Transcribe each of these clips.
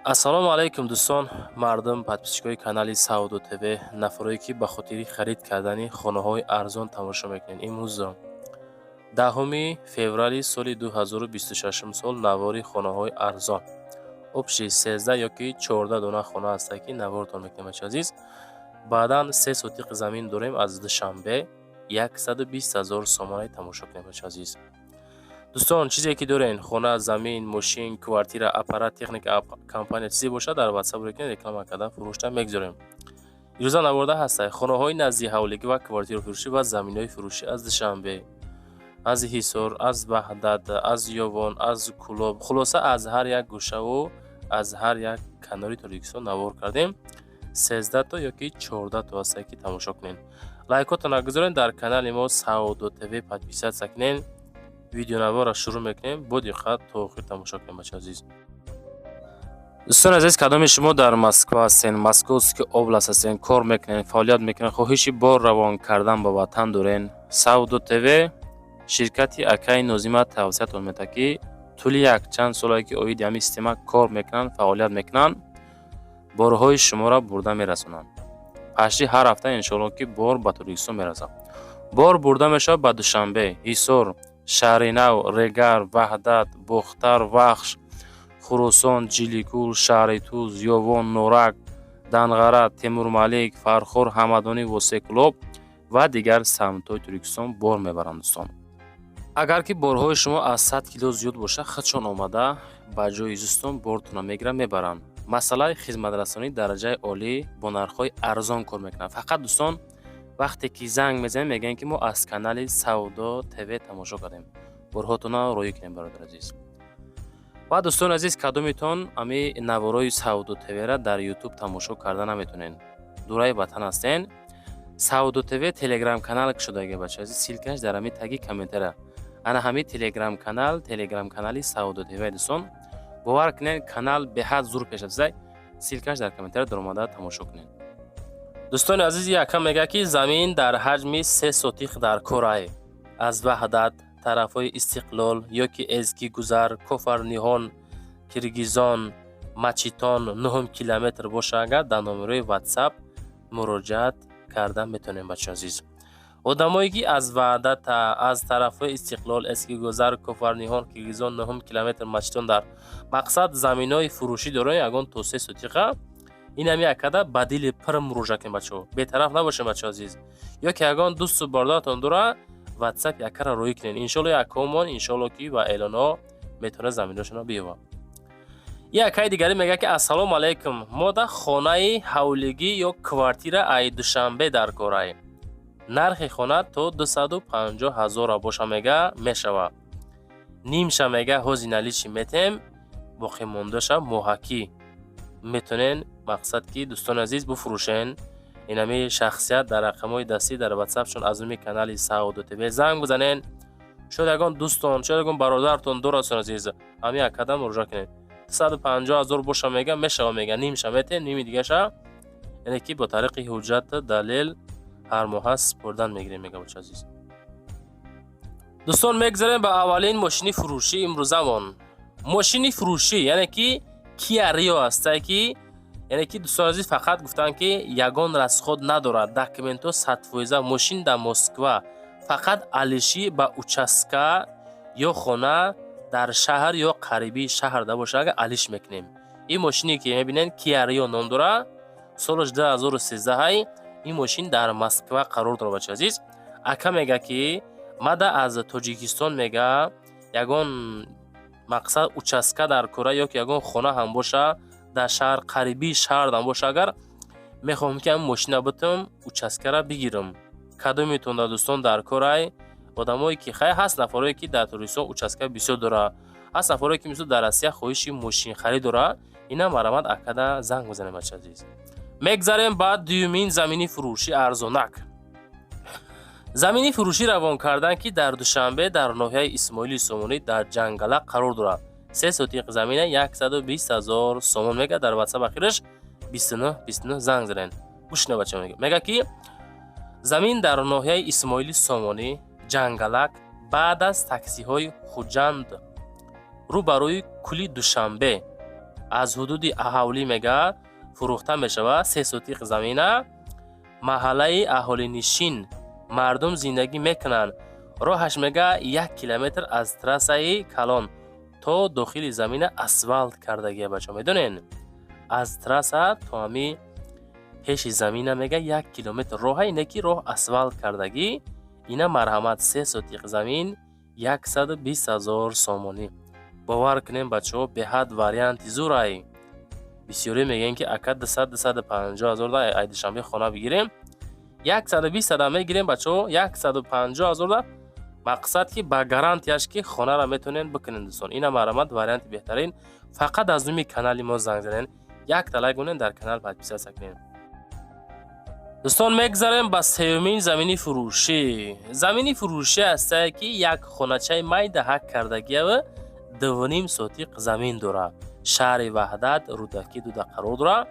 Ассалому алайкум, дӯстон, мардум, подписчикои канали Савдо ТВ, нафарое ки ба хотири харид кардани хонаҳои арзон тамошо мекунед. Имрӯз, 10-уми феврали соли 2026 сол, навори хонаҳои арзон, общий 13 ёки 14 дона хона ҳастад, ки навортон мекунем, бачаи азиз. Баъдан 3 сотиқ замин дорем аз Душанбе, 120 ҳазор сомонаи. Тамошо кунем, бачаи азиз. Дӯстон, чизе ки дорен, хона, замин, мошин, квартира, аппарат, техника, компания, чизе бошад, дар Ватсап рӯй реклама карда, фурӯшта мегузорем. Ирӯза наворда ҳастад хонаҳои назди ҳавлигӣ ва квартирафурӯшӣ ва заминҳои фурӯшӣ аз Душанбе, аз Ҳисор, аз Ваҳдат, аз Ёвон, аз Кӯлоб, хулоса, аз ҳар як гӯшаву аз ҳар як канори Тоҷикистон навор кардем. 13 то ёки 14 то ҳастад, ки тамошо кунед. Лайкотона гузоред, дар канали мо Савдо ТВ подписаться кунед. Видеонаворро шурӯъ мекунем, бо диққат то охир тамошо кунем, бачаи азиз. Дӯстони азиз, кадоми шумо дар Москва ҳастен, Московский область ҳастен, кор мекунед, фаъолият мекунед, хоҳиши бор равон кардан ба ватан дорен, Савдо ТВ, ширкати акаи Нозима тавсиятон медиҳад, ки тӯли якчанд солае ки оиди ҳамин система кор мекунанд, фаъолият мекунанд, борҳои шуморо бурда мерасонанд. Пашти ҳар ҳафта, иншоалло, ки бор ба Тоҷикистон мерасад. Бор бурда мешавад ба Душанбе, Ҳисор, Шаҳринав, Регар, Ваҳдат, Бохтар, Вахш, Хуросон, Ҷиликул, шаҳри Туз, Ёвон, Норак, Данғара, Темурмалик, Фархор, Ҳамадонӣ, Восеъ, Кӯлоб ва дигар самтҳои Тоҷикистон бор мебаранд. Дӯстон, агар ки борҳои шумо аз 100 кило зиёд бошад, худшон омада ба ҷои зистон бортонро мегиранд, мебаранд. Масъалаи хизматрасонии дараҷаи олӣ, бо нархҳои арзон кор мекунанд. Фақат, дӯстон, вақте ки занг мезанем, мегӯянд, ки мо аз канали Савдо ТВ тамошо кардем, борҳотонро роҳӣ кунем, бародари азиз. Ва, дӯстони азиз, кадомитон ами наворои Савдо ТВра дар Ютуб тамошо карда наметонен, дураи ватан ҳастен, Савдо ТВ Телеграм канал кушодаги, бача азиз, ссылкаш дар ҳами таги комментария. Ана ҳами Телеграм канал, Телеграм канали Савдо ТВ. Дӯстон, бовар кунед, канал беҳад зур пеш рафтааст. Ссылкаш дар комментария, даромада тамошо кунед. Дӯстони азиз, якам мегӯяд, ки замин дар ҳаҷми 3 сотих дар корай, аз Ваҳдат, тарафҳои Истиқлол ё ки Эски Гузар, Кофарниҳон, Киргизон, Мачитон, нуҳум километр боша агар, дар номерои Ватсап муроҷиат карда метавонем, бачаи азиз. Одамое ки аз Ваҳдата, аз тарафҳои Истиқлол, Эски Гузар, Кофарниҳон, Киргизон, нуҳум километр, Мачитон, дар мақсад заминҳои фурӯшӣ дорем, ягон то 3 сотиқа, ин ҳами якада ба дили пир муроҷиат кунем, бачаҳо, бетараф набошем, бачаҳо азиз. Ё ки ягон дӯсту бародаратон дора, Ватсап якара роҳӣ кунед. Иншоалло, якомон, иншоалло, ки ба эълонҳо метавонад заминҳошонро биёбад. Якаи дигаре мегӯяд, ки ассалому алайкум, мо да хонаи ҳавлигӣ ё квартира ай Душанбе дар корай, нархи хона то 250 ҳазора боша, мега, мешава. Нимша, мега, ҳози наличный метем, боқимондаша моҳакӣ метонен. Мақсад ки, дӯстони азиз, буфурӯшен. Инами шахсият дар рақамҳои дастӣ дар Ватсапшон аз номи канали Савдо ТВ занг бизанен. Шояд ягон дӯстон, шояд ягон бародаратон дорастон, азиз, ҳами якада муроҷиат кунед. 250 ҳазор боша, мега, мешава, мега, нимша метем, ними дигаша, яъне ки бо тариқи ҳуҷҷат, далел, ҳар моҳа супурдан мегирем, мега, бача азиз. Дӯстон, мегзарем ба аввалин мошини фурӯшӣ имрӯзамон. Мошини фурӯшӣ, яъне ки Киа Рио ҳастае, ки яъне ки, дӯстони азиз, фақат гуфтанд, ки ягон расход надорад, документҳо 100%, мошин дар Москва, фақат алишӣ ба участка ё хона дар шаҳр ё қарибии шаҳр да боша агар, алиш мекунем. Ин мошине ки мебинед, Киа Рио ном дорад, солаш 2013. Ин мошин дар Москва қарор дорад, бача азиз. Ака мега, ки мада аз Тоҷикистон, мега, ягон мақсад участка дар кора ё ки ягон хона ҳам боша, дар шаҳр, қарибии шаҳрам боша агар, мехоҳам, ки ҳамин мошина битум, участкара бигирам. Кадометон да, дӯстон, дар корай? Одамое ки хай ҳаст, нафарое ки дар Тоҷикистон участка бисёр дора, ҳаст нафарое ки мисол дар Россия хоҳиши мошинхарид дора, инам марамат акада занг бизанем, бача азиз. Мегзарем ба дуюмин замини фурӯши арзонак. Замини фурӯшӣ равон кардан, ки дар Душанбе, дар ноҳияи Исмоили Сомонӣ, дар Ҷангалак қарор дорад. 3 сотиқ замина 120 ҳазор сомон мега. Дар Ватсап ахираш 29 29 занг занед. Гӯш кунед, бача. Мега, ки замин дар ноҳияи Исмоили Сомонӣ, Ҷангалак, баъд аз таксиҳои Хуҷанд, рӯ ба рӯи кули Душанбе. Аз ҳудуди ҳавлӣ мега фурӯхта мешавад 3 сотиқ замина. Маҳаллаи аҳолинишин, мардум зиндагӣ мекунанд. Роҳаш мега 1 километр аз трассаи калон то дохили замина асфалт кардагия. Бачо, медонен, аз трасса то ҳами пеши замина мега 1 километр роҳа, ине ки роҳ асфалт кардагӣ. Ина марҳамат, 3 сотиқ замин, 120 000 сомонӣ. Бовар кунем, бачаҳо, беҳад варианти зурай. Бисёре мегӯянд, ки ака, 200, 250 ҳазор да ай Душанбе хона бигирем. 120 ада мегирем, бачаҳо, 150 ҳазор да. Мақсад, ки ба гарантияш, ки хонаро метавонед бикунед. Дӯстон, ина марҳамат, варианти беҳтарин. Фақат аз номи канали мо занг занед, якта лайк монед, дар канал подписаться кунед. Дӯстон, мегзарем ба сеюмин замини фурӯшӣ. Замини фурӯшӣ ҳастае, ки як хоначаи майда ҳак кардагиава, 2,5 сотиқ замин дорад. Шаҳри Ваҳдат, Рӯдакӣ дуда қарор дорад.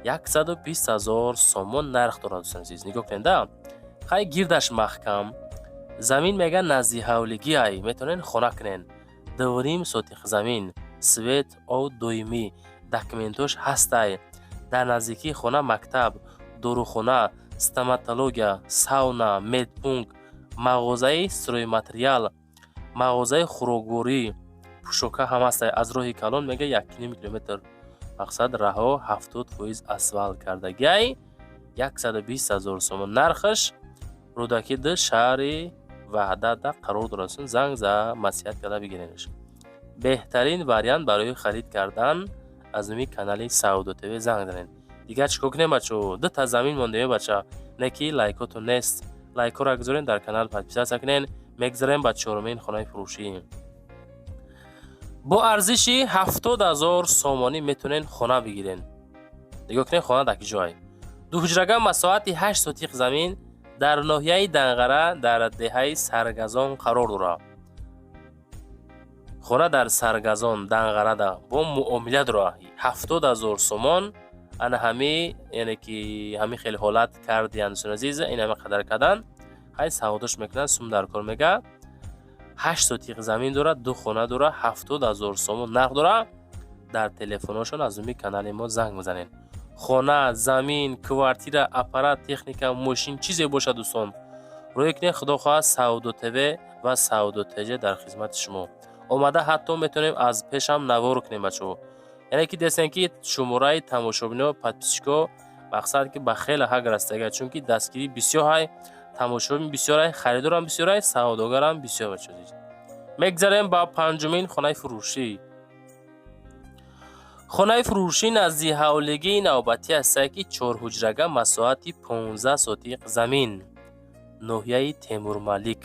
120 000 сомон нарх дорад. Дӯстони азиз, нигоҳ кунед, да хай, гирдаш маҳкам. Замин мега назди ҳавлигиай, метавонед хона кунед. 2,5 сотиқ замин, свет, об доимӣ, документош ҳастай. Дар наздикии хона мактаб, дорухона, стоматология, сауна, медпункт, мағозаи стройматериал, мағозаи хӯрокворӣ, пӯшока ҳам ҳастай. Аз роҳи калон мега 1,5 километр. Мақсад, раҳо 70% асфалт кардагиай. 120 000 сомон нархаш. Рӯдакӣ д, шаҳри Ваҳдатда қарор дорад. Занг за, маслиҳат карда бигиренаш. Беҳтарин вариант барои харид кардан, аз номи канали Савдо ТВ занг занед. Дигар чӣ кор кунем, бачаҳо? Дута замин мондем, бача, не ки лайкотон нест. Лайкҳоро гузорен, дар канал подписаться кунен. Мегзарем ба чорумин хонаи фурӯшӣ. Бо арзиши 70 000 сомонӣ метавонен хона бигирен. Нигоҳ кунед, хона дар ки ҷой: дуҳуҷрага, масоҳати 8 сотиқ замин, дар ноҳияи Данғара, дар деҳаи Саргазон қарор дорад. Хона дар Саргазон, Данғарада бо муомила дорад. 70 000 сомон. Ана ҳами, яъне ки ҳамин хел ҳолат кардиян, дӯстони азиз, ин ҳама қадар кардан, ҳай савдош мекунанд, сум дар кор. Мега 8 сотиқ замин дорад, ду хона дорад, 70 000 сомон нарх дорад. Дар телефонҳошон аз номи канали мо занг мезанед. Хона, замин, квартира, аппарат, техника, мошин, чизе бошад, дӯстон, рӯй кунед. Худо хоҳад, Савдо ТВ ва Савдо ТЖ дар хизмати шумо омада. Ҳатто метавонем аз пешам навор кунем, бачаҳо. Яъне ки дестем, ки шумораи тамошобино, подписчико, мақсад, ки ба хеле ҳаг растага, чунки дастгирӣ бисёр ҳай, тамошобин бисёрай, харидорам бисёрай, савдогарам бисёр. Бачаҳо, мегзарем ба панҷумин хонаи фурӯшӣ. Хонаи фурӯшӣ назди ҳавлигии навбатӣ ҳастае, ки чорҳуҷрага, масоҳати 15 сотиқ замин, ноҳияи Темурмалик,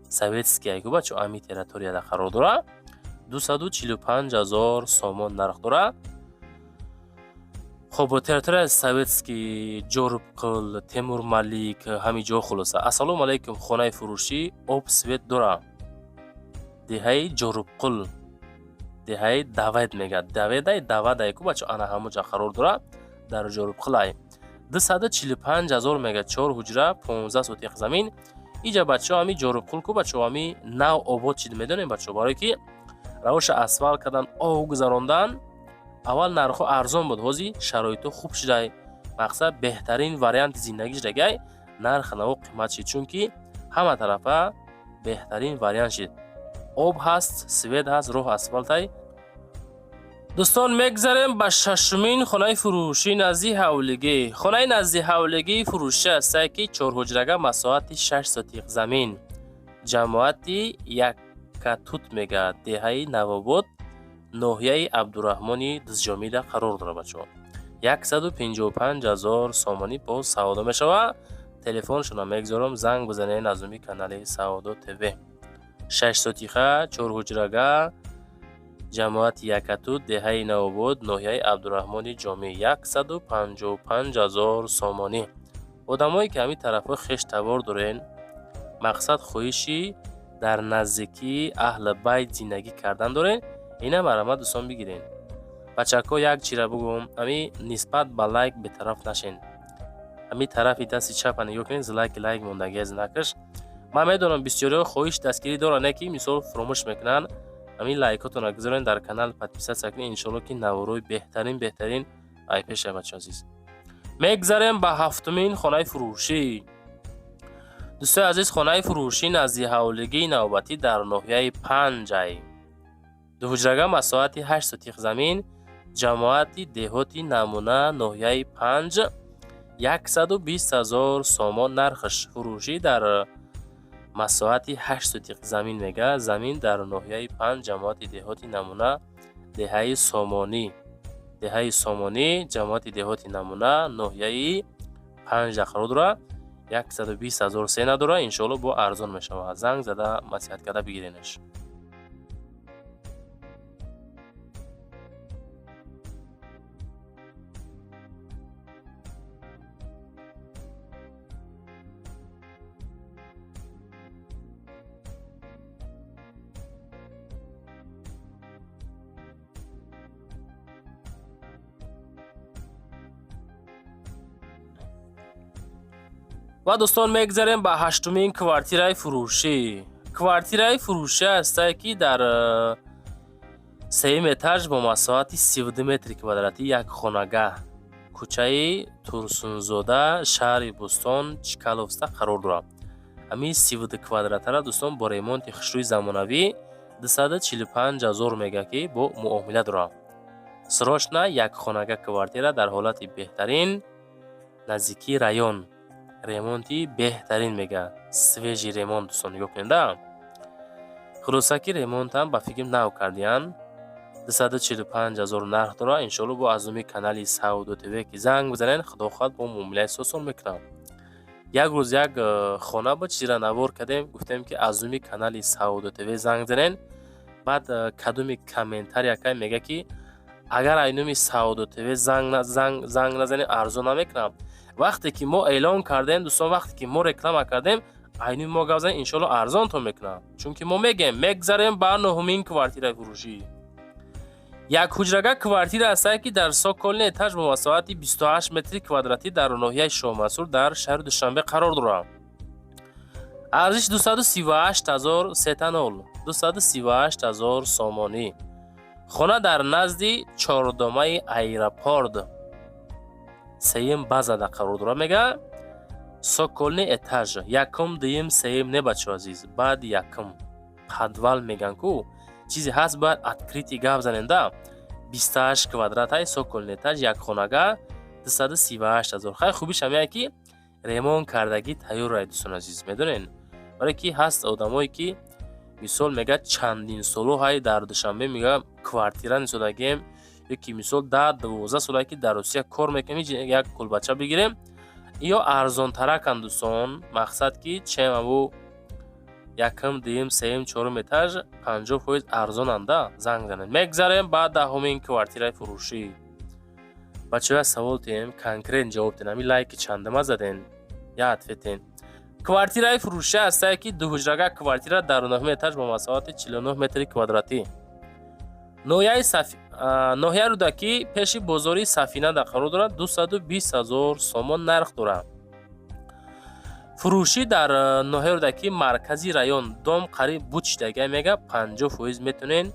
Советский айгу, бачо, ами территорияда қарор дорад. 245 000 сомон нарх дорад. Хоб, территорияи Советский, Ҷорубқул, Темурмалик, ҳамин ҷо. Хулоса, ассалому алайкум. Хонаи фурӯшӣ об, свет дорад. Деҳаи Ҷорубқул, деҳаи Давед мегӯяд, Даведай, Давадай ку, бачо, ана ҳамон ҷо қарор дорад, дар Ҷорубқулай. 245 000 мега, чор ҳуҷра, 15 сотиқ замин. Иҷа, бачаҳо, ҳами Ҷорубқул ку, бачаҳо, ҳами нав обод шид, медонем, бачаҳо, барое ки равоша асфалт кардан, об гузарондан. Аввал нархҳо арзон буд, ҳозир шароитҳо хуб шудай. Мақсад, беҳтарин варианти зиндагӣ шудагай. Нарх наво қимат шид, чунки ҳама тарафа беҳтарин вариант шид. Об ҳаст, свет ҳаст, роҳ асфалтай. Дӯстон, мегзарем ба шашумин хонаи фурӯшӣ назди ҳавлигӣ. Хонаи назди ҳавлигии фурӯшӣ ҳастае, ки чорҳуҷрага, масоҳати 6 сотиқ замин, ҷамоати Яккатут мегӯяд, деҳаи Навобод, ноҳияи Абдураҳмони Дузҷомида қарор дорад. Бачаҳо, 155 000 сомонӣ боз савдо мешавад. Телефоншонро мегузорам, занг бизанед аз номи канали Савдо ТВ. 6 сотиха, чорҳуҷрага, ҷамоати Яккатут, деҳаи Навобод, ноҳияи Абдураҳмони Ҷомӣ, 155 000 сомонӣ. Одамое ки ҳамин тарафҳо хеш табор дорен, мақсад, хоҳиши дар наздикии аҳли байт зиндагӣ кардан дорен, ина марҳамат, дӯстон, бигирен. Бачакҳо, як чира бугӯм: ҳами нисбат ба лайк бетараф нашен. Ҳами тарафи дасти чапа нигоҳ кунед, лайки лайк мондагӣ аз накаш. Ман медонам, бисёриҳо хоҳиш дастгирӣ доранд, не ки мисол фуромӯш мекунанд. Ҳамин лайкотонро гузорен, дар канал подписаться кунед. Иншоалло, ки наворои беҳтарин, беҳтарин ай пеша. Бачо азиз, мегзарем ба ҳафтумин хонаи фурӯшӣ. Дӯстои азиз, хонаи фурӯшӣ назди ҳавлигии навбатӣ дар ноҳияи Панҷай, дуҳуҷрага, масоҳати 8 сотих замин, ҷамоати деҳоти Намуна, ноҳияи Панҷ, 120 000 сомон нархш. Фурӯшӣ дар масоҳати 8 сотих замин мега, замин дар ноҳияи Панҷ, ҷамоати деҳоти Намуна, деҳаи Сомонӣ, деҳаи Сомонӣ, ҷамоати деҳоти Намуна, ноҳияи Панҷда қарор дорад. 120 000 цена дорад, иншоалло, бо арзон мешавад. Занг зада, маслиҳат карда бигиренаш. Ва дӯстон, мегзарем ба ҳаштумин квартираи фурӯшӣ. Квартираи фурӯшӣ ҳастае, ки дар сеюм этаж бо масоҳати 32 метри квадратӣ, як хонага, кӯчаи Турсунзода, шаҳри Бӯстон, Чкаловста қарор дорад. Ҳамин 32 квадратара, дӯстон, бо ремонти хушрӯи замонавӣ 245 000 мега, ки бо муомила дорад. Срочно як хонага квартира дар ҳолати беҳтарин, наздикии район, ремонти беҳтарин мега, свежий ремонт. Дӯстон, нигоҳ кунед, хулоса, ки ремонтам ба фикр нав кардиян. 245 000 нарх дорад. Иншоалло, бо аз номи канали Савдо ТВ ки занг бизанед, худо хоҳад, бо муомилаи сосон мекунам. Як рӯз як хона ба чизира навор кардем, гуфтем, ки аз номи канали Савдо ТВ занг занед. Баъд кадоми комментария кай мега, ки агар ай номи Савдо ТВ занг назанем, арзон намекунам. Вақте ки мо эълон кардем, дӯстон, вақте ки мо реклама кардем, айни мо гап занем, иншоалло, арзонтон мекунам, чунки мо мегем. Мегзарем ба нуҳумин квартираи фурӯшӣ. Як ҳуҷрага квартира ҳастае, ки дар цокольный этаж бо масоҳати 28 метри квадратӣ дар ноҳияи Шоҳмансур, дар шаҳри Душанбе қарор дорад. Арзиш 238 000, сета нол, 238 000 сомонӣ. Хона дар назди чордомаи аэропорт, сеюм базада қарор дорад мега, цокольный этаж, якум, дуюм, сеюм не, бачо азиз, баъди якум подвал меган ку, чизе ҳаст, бояд открытый гап занем да. 28 квадратай, цокольный этаж, як хонага, 238 000. Хай, хубиш ҳамяе, ки ремонт кардагӣ тайёрай. Дӯстон азиз, медонен, барое ки ҳаст одамое, ки мисол мега, чандин соло ҳай дар Душанбе мега, квартира нисодагием, ё ки мисол 10-12 солае, ки дар Русия кор мекунем, як кулбача бигирем ё арзонтаракан. Дӯстон, мақсад ки чем аву якум, дуюм, сеюм, чорум этаж 50% арзонанда. Занг занед. Мегзарем ба даҳумин квартираи фурӯшӣ. Бачаҳоя, савол тиҳем, конкретно ҷавоб диҳем. Ҳамин лайки чандама заден, я ответен. Квартираи фурӯшӣ ҳастае, ки дуҳуҷрага квартира дар нӯҳум этаж бо масоҳати 49 метри квадратӣ, ноҳияи Рӯдакӣ, пеши бозори Сафинада қарор дорад. 220 000 сомон нарх дорад. Фурӯшӣ дар ноҳияи Рӯдакӣ, маркази район, дом қариб буд шидагия мега, 50% метавонен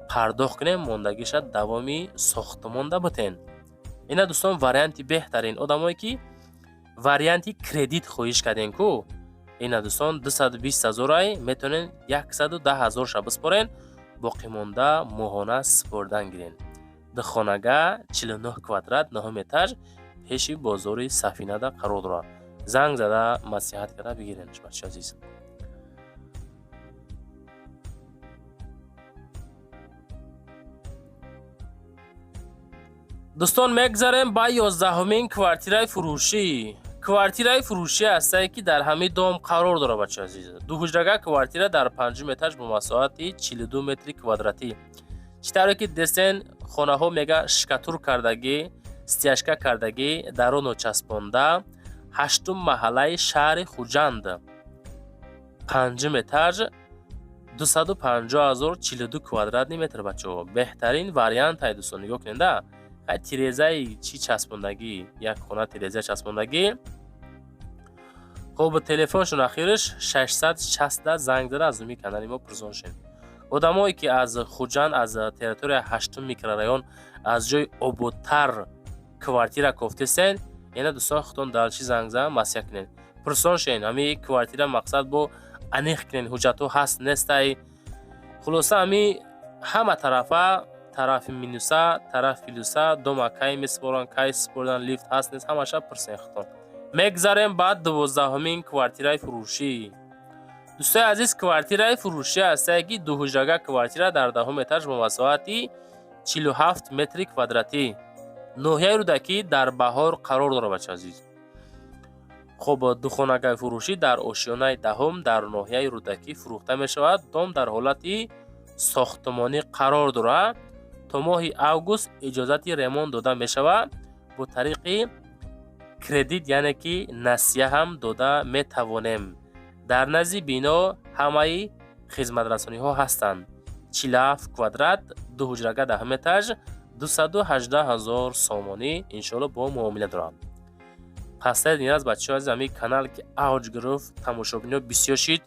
пардохт кунем, мондагиша давоми сохтмонда бутен. Ина, дӯстон, варианти беҳтарин. Одамое, ки варианти кредит хоҳиш кардем ку, ина, дӯстон, 220 ҳазорай, метавонен 110 ҳазорша биспорен, боқимонда моҳона супоридан гирен. Духонага, 49 квадрат, нӯҳум этаж, пеши бозори Сафинада қарор дорад. Занг зада, маслиҳат карда бигиренш, бачаи азиз. Дӯстон, мегзарем ба 11-умин квартираи фурӯшӣ. Квартираи фурӯшӣ ҳастае, ки дар ҳамин дом қарор дорад. Бачаи азиз, дуҳуҷрага квартира дар панҷум этаж бо масоҳати 42 метри квадратӣ. Чӣ тавре ки дестен, хонаҳо мега, штукатур кардагӣ, стяжка кардагӣ, дароно часпонда, ҳаштум маҳаллаи шаҳри Хуҷанд, панҷум этаж, 250 000, 42 квадратный метр. Бачаҳо, беҳтарин вариантай. Дӯстон, нигоҳ кунед, хай, тирезаи чӣ часпондагӣ, як хона тиреза часпондагӣ. Хуб, телефоншон ахираш 660, занг зада, аз номи канали мо пурсон шед. Одамое, ки аз Хуҷанд, аз территорияи ҳаштум микрорайон, аз ҷои ободтар квартира кофтесен, яъне, дӯстон, худтон дальше занг зан, маслиҳат кунед, пурсон шен, ҳами квартира мақсад бо аниқ кунед, ҳуҷҷатҳо ҳаст, нестай. Хулоса, ҳами ҳама тарафа, тарафи минуса, тарафи плюса, дома кай месупоранд, кай супордан, лифт ҳаст, нест, ҳамаша пурсен худтон. Мегзарем ба 12-ҳумин квартираи фурӯшӣ. Дӯстои азиз, квартираи фурӯшӣ ҳастае, ки дуҳуҷрага квартира дар 10-ум этаж бо масоҳати 47 метри квадратӣ, ноҳияи Рӯдакӣ, дар Баҳор қарор дорад, бача азиз. Хуб, духонагаи фурӯшӣ дар ошёнаи 10-ум дар ноҳияи Рӯдакӣ фурӯхта мешавад. Дом дар ҳолати сохтмонӣ қарор дорад. То моҳи август иҷозати ремонт дода мешавад. Бо тариқи кредит, яъне ки насия ҳам дода метавонем. Дар назди бино ҳамаи хизматрасониҳо ҳастанд. 47 квадрат, дуҳуҷрага, 10-ум этаж, 218 ҳазор сомонӣ, иншоалло, бо муомила дорад. Пастаи аз бачаҳо азиз, ҳамин канал ки авҷ гирифт, тамошобиниҳо бисёр шид,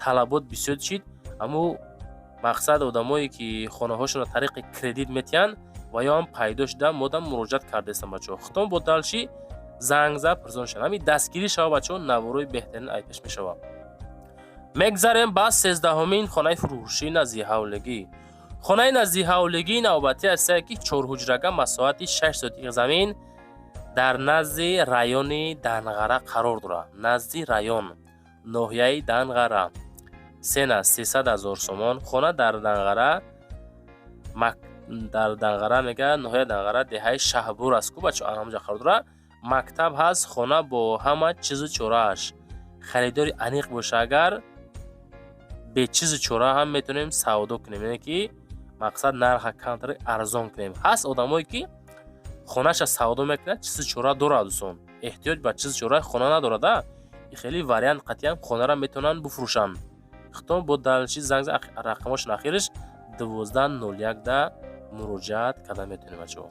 талабот бисёр шид, аммо мақсад одамое, ки хонаҳошонро тариқи кредит метиҳанд, ва ё ҳам пайдо шуда, модам муроҷиат кардаистам. Бачаҳо, худтон бо дальше занг зад, пурсон шаванд. Ҳамин дастгирӣ шава, бачаҳо, наворои беҳтарин айпеш мешавад. Мегзарем ба 13-ҳумин хонаи фурӯшӣ наздиҳавлигӣ. Хонаи наздиҳавлигии навбатӣ ҳастае, ки чорҳуҷрага, масоҳати 6 сотих замин, дар назди райони Данғара қарор дорад. Назди район, ноҳияи Данғара. Цена 300 ҳазор сомон. Хона дар Данғара, дар Данғара мега, ноҳияи Данғара, деҳаи Шаҳбур аст ку, бачо, ҳамҷа қарор дорад. Мактаб ҳаст. Хона бо ҳама чизу чорааш. Харидори аниқ боша, агар бечизу чора ҳам метавонем савдо кунем, яъне ки мақсад нарха камтар арзон кунем. Ҳаст одамое, ки хонаша савдо мекунад, чизу чора дорад, дӯстон, эҳтиёҷ ба чизу чораи хона надорада. Хеле вариант қатъиян хонара метавонанд бифурӯшанд. Худтон бо дальше занг, рақамошон ахираш 1201 да муроҷиат карда метавонем. Бачаҳо,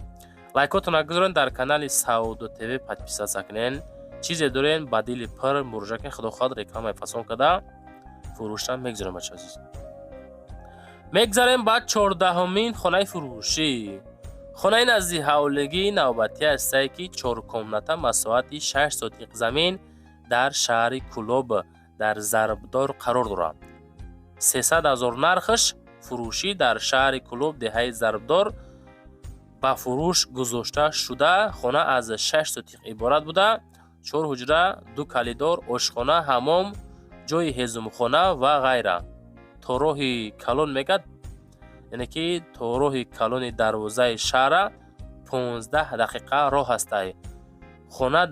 лайкотона гузорен, дар канали Савдо ТВ подписаться кунен. Чизе дорен, ба дили пир муроҷиат кунен. Худо хоҳад, рекламаи фасон карда фурӯшам мегузорем. Бача азиз, мегзарем ба 14-ҳумин хонаи фурӯшӣ. Хонаи назди ҳавлигии навбатӣ ҳастае, ки чоркомната, масоҳати 6 сотиқ замин, дар шаҳри Кӯлоб, дар Зарбдор қарор дорад. 300 ҳазор нархаш. Фурӯшӣ дар шаҳри Кӯлоб, деҳаи Зарбдор ба фурӯш гузошта шуда. Хона аз 6 сотиқ иборат буда, чор ҳуҷра, ду калидор, ошхона, ҳаммом, ҷойи ҳезумхона ва ғайра. То роҳи калон мегӯяд, яъне ки то роҳи калони дарвозаи шаҳра 15 дақиқа роҳ ҳастай. Хона,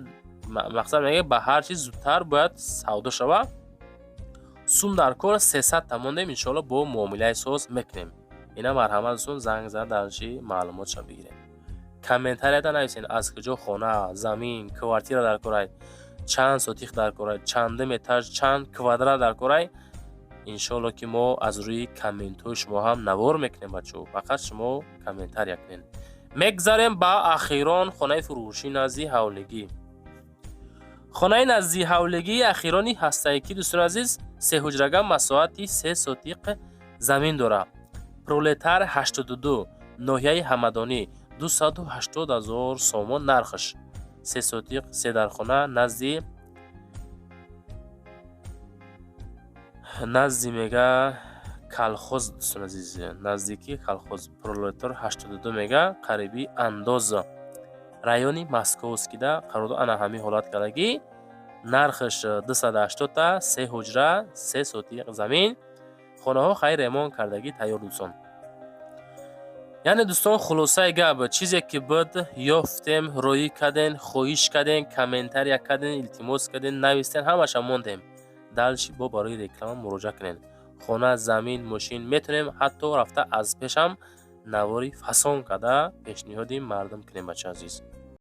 мақсад мегӯяд, ба ҳар чиз зудтар бояд савдо шавад. Сум дар кор 300 мондем, иншоалло, бо муомилаи соз мекунем. Ина, марҳамат, дӯстон, занг зада, дальше маълумотша бигирем. Комментарияда нависен, аз куҷо хона, замин, квартира дар корай, чанд сотих дар корай, чандум этаж, чанд квадрат дар корай. Иншоалло, ки мо аз рӯи комментҳои шумо ҳам навор мекунем. Бачаҳо, фақат шумо комментария кунед. Мегзарем ба ахирон хонаи фурӯшӣ назди ҳавлигӣ. Хонаи назди ҳавлигии ахирони ҳастае, ки, дӯстони азиз, сеҳуҷрага, масоҳати 3 сотиқ замин дорад. Пролетар 82, ноҳияи Ҳамадонӣ, 280 ҳазор сомон нархаш. 3 сотиқ, се дархона, назди мега колхоз. Дӯстони азиз, наздики колхоз, Пролетар 82 мега, қариби андоз, райони Московскида қарор. Ана ҳамин ҳолат кардагӣ. Нархаш 280-та, се ҳуҷра, 3 сотиқ замин. Хонаҳо хайр ремонт кардагӣ, тайёр, дӯстон. Яъне, дӯстон, хулосаи гап, чизе ки буд, ёфтем, роӣ кардем, хоҳиш кардем, комментария кардем, илтимос кардем, навистем, ҳамаша мондем. Дальше бо барои реклама муроҷиат кунед. Хона, замин, мошин метавонем ҳатто рафта аз пешам навори фасон карда пешниҳоди мардум кунем, бача азиз.